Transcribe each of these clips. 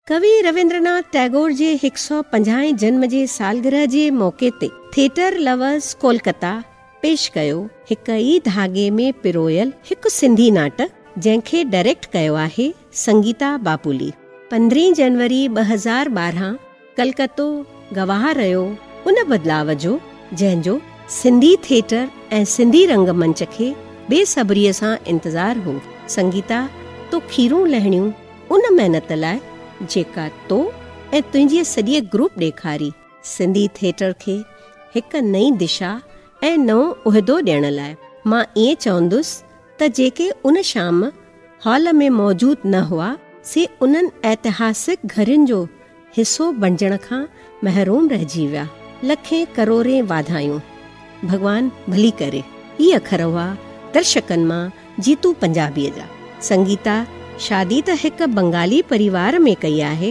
ڪوي رويندرناٿ ٽئگور جي هڪ سؤ پنجاهين جنم جي سالگرهه جي موقعي تي ٿيٽر لورز ڪولڪتا پيش ڪيو هڪ ئي ڌاڳي ۾ پرويل هڪ سنڌي ناٽڪ جنهن کي ڊائريڪٽ ڪيو آهي سنگيتا باپولي. پندرهين جنوري 2012 ڪلڪتو گواهه رهيو ان بدلاء جو جنهن جو سنڌي ٿيٽر ۽ سنڌي رنگ منچ کي بي صبريء سان انتظار هو. سنگيتا تو کيرون لهڻيون ان محنت لاء جيڪا تو ۽ تنهنجي سڄي گروپ ڏيکاري، سنڌي ٿيٽر کي هڪ نئين دشا ۽ نئون عهدو ڏيڻ لاء. مان ائين چوندس ته جيڪي ان شام هال ۾ موجود نه هئا، سي انهن ائتهاسڪ گهڙين جو حصو بڻجڻ کان محروم رهجي ويا. لکين ڪروڙين واڌايون. ڀڳوان ڀلي ڪري. هي اکر هئا درشڪن مان جيتو پنجابيء جا. سنگيتا شادي ته هڪ بنگالي پريوار ۾ ڪئي آهي،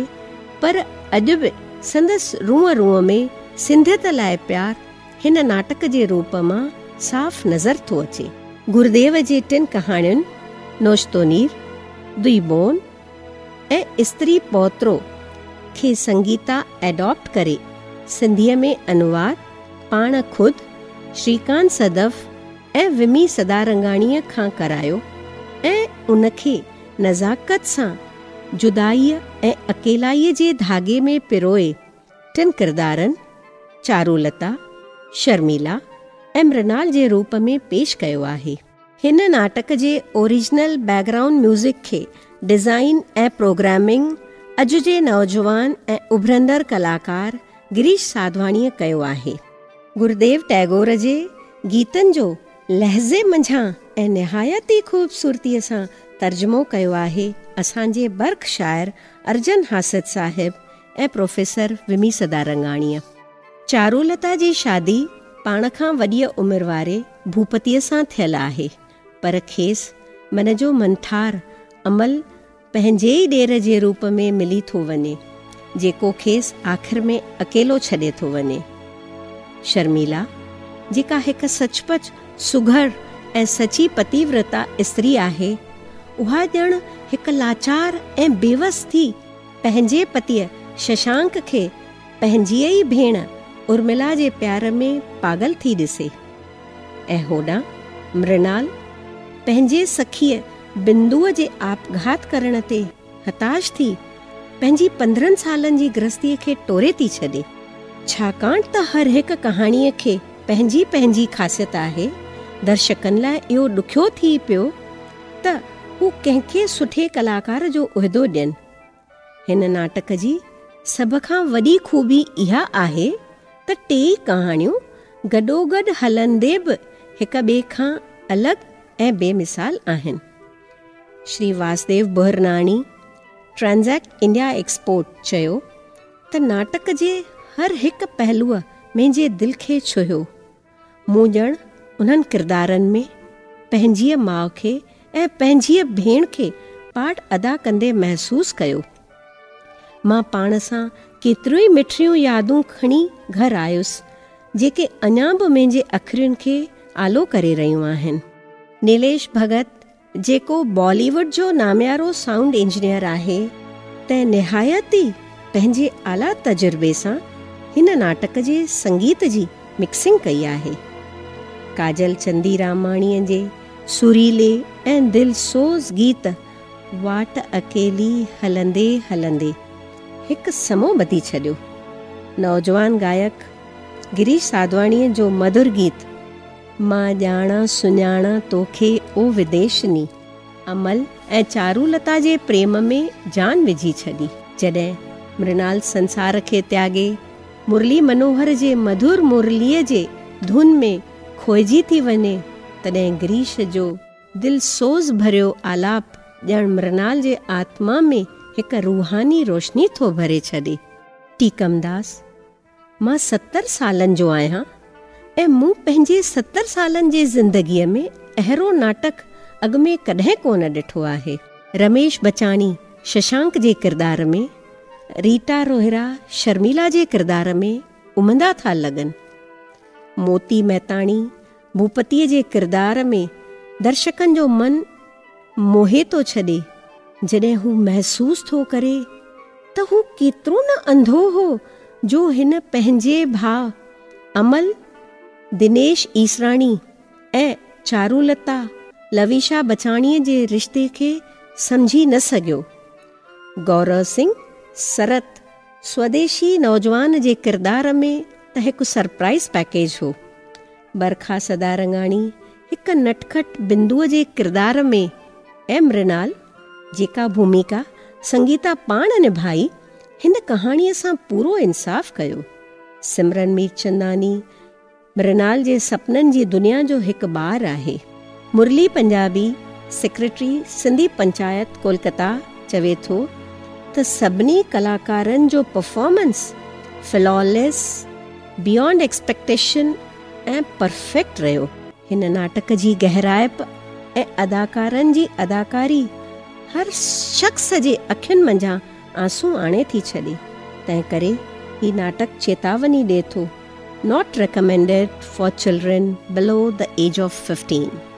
پر اڄ به سندس رونء رونء ۾ سنڌيت لاء پيار هن ناٽڪ جي روپ مان صاف نظر ٿو اچي. گرديو جي ٽن ڪهاڻين نوشتونير، دوئي بون ۽ استري پوترو کي سنگيتا ايڊاپٽ ڪري سنڌيء ۾ انواد پاڻ خود شريڪانت صدف ۽ ومي سدارنگاڻيء کان ڪرايو ۽ ان کي نزاڪت سان جدائيء ۽ اڪيلائيء جي ڌاڳي ۾ پروئي ٽن ڪردارن چارولتا، شرميلا ۽ مرنال جي روپ ۾ پيش ڪيو آهي. هن ناٽڪ جي اوريجنل بيڪ گرائونڊ ميوزڪ کي ڊزائين ۽ پروگرامنگ اڄ جي نوجوان ۽ اڀرندڙ ڪلاڪار گريش ساڌواڻيء ڪيو آهي. گرديو ٽئگور جي گيتن جو لهجي منجهان ۽ نهايت ئي خوبصورتيء سان ترجمو ڪيو آهي اسان جي برک شاعر ارجن حاسد صاحب ۽ پروفيسر ومي سدارنگاڻيء. چارولتا جي شادي پاڻ کان وڏيء عمر واري ڀوپتيء سان ٿيل آهي، پر کيس من جو منٺار امل پنهنجي ئي ڏير جي روپ ۾ ملي ٿو وڃي، جيڪو کيس آخر ۾ اڪيلو ڇڏي ٿو وڃي. شرميلا، جيڪا هڪ سچ پچ سگهڙ ۽ سچي پتيورتا استري آهي، اها ڄڻ هڪ لاچار ۽ بيوس ٿي پنهنجي پتيء ششانڪ کي پنهنجيء ئي ڀيڻ ارملا جي پيار ۾ پاڳل ٿي ڏسي ۽ هوڏانهن مرڻال پنهنجي سکيء بندوء جي آپگهات ڪرڻ تي هتاش ٿي پنهنجي 15 سالن جي گرهستيء کي ٽوري ٿي ڇڏي. ڇاڪاڻ ته هر هڪ ڪهاڻيء کي پنهنجي پنهنجي خاصيت آهي، درشڪن لاء اهو ڏکيو ٿي پيو ته هو ڪنهن کي سٺي ڪلاڪار جو عهدو ڏين. هن ناٽڪ جي سڀ کان وڏي خوبي اها آهي ته ٽيئي ڪهاڻيون گڏوگڏ هلندي به هڪ ٻئي کان الڳ ۽ بي مثال آهن. شري واسديو بهرناڻي، ٽرانزيڪٽ انڊيا ايڪسپورٽ، چيو ته ناٽڪ جي هر هڪ پهلوء منهنجي دل کي ڇهيو. مون ڄڻ انهن ڪردارن ۾ پنهنجيء ماء کي ۽ پنهنجيء ڀيڻ کي پارٽ ادا ڪندي محسوس ڪيو. مان پاڻ سان ڪيتريون ئي مٺڙيون يادون کڻي گهر آيس، جيڪي اڃا به منهنجي اکرين کي آلو ڪري رهيون آهن. نيليش ڀڳت جيڪو بالي ووڊ جو ناميارو سائونڊ انجنيئر آهي، تنهن نهايت ئي پنهنجي اعليٰ تجربي سان هن ناٽڪ جي سنگيت جي مڪسنگ ڪئي آهي. ڪاجل چنديراماڻيء جي سريلي ۽ دلسوز گيت واٽ اڪيلي هلندي هلندي هڪ سمو ٻڌي ڇڏيو. نوجوان گائڪ گريش ساڌواڻيء جو مڌر گيت مان ڄاڻان سڃاڻان توکي او وديشني، امل ۽ چارولتا جي پريم ۾ جان وجهي ڇڏي. جڏهن مرڻال سنسار کي تياڳي مرلي منوهر جي مڌر مرليء جي ڌن ۾ کوئجي ٿي وڃي، تڏهن گريش جو دلسوز ڀريو آلاپ ڄڻ مرڻال جي آتما ۾ هڪ روحاني روشني ٿو ڀري ڇڏي. ٽيڪمداس مان 70 سالن جو آهيان ۽ مون پنهنجي 70 سالن جي زندگيء ۾ اهڙو ناٽڪ اڳ ۾ ڪڏهن ڪونه ڏٺو آهي. رميش بچاڻي ششانڪ جي ڪردار ۾، ريٽا روهرا شرميلا جي ڪردار ۾ عمدا ٿا لڳن. موتي مهتاڻي ڀوپتيء جي ڪردار ۾ درشڪن جو من موهي ٿو ڇڏي، جڏهن هو محسوس ٿو ڪري ته هو ڪيترو نه انڌو هو جو هن پنهنجي ڀاء امل، دنيش ايسراڻي ۽ چارولتا، لويشا بچاڻيء جي رشتي کي سمجهي نه سگهيو. گورو سنگهه سرت سوديشي نوجوان جي ڪردار ۾ ته هڪ سرپرائيز پيڪيج هو. برکا سدارنگاڻي هڪ نٽکٽ بندوء جي ڪردار ۾ ۽ مرنال جيڪا ڀوميڪا سنگيتا پاڻ نڀائي، هن ڪهاڻيء سان پورو انصاف ڪيو. سمرن ميرچنداڻي مرنال جي سپنن جي دنيا جو هڪ ٻار آهي. مرلي پنجابي، سيڪريٽري سنڌي پنچائت ڪولڪتا چوي ٿو ته سڀني ڪلاڪارن جو پرفارمنس فلاليس، بيانڊ ايڪسپيڪٽيشن ۽ پرفيڪٽ رهيو. هن ناٽڪ جي گهرائپ ۽ اداڪارن جي اداڪاري هر شخص جي اکين منجهان آنسو آڻي ٿي ڇڏي. تنهن ڪري هي ناٽڪ چيتاوني ڏي ٿو، Not recommended for children below the age of 15.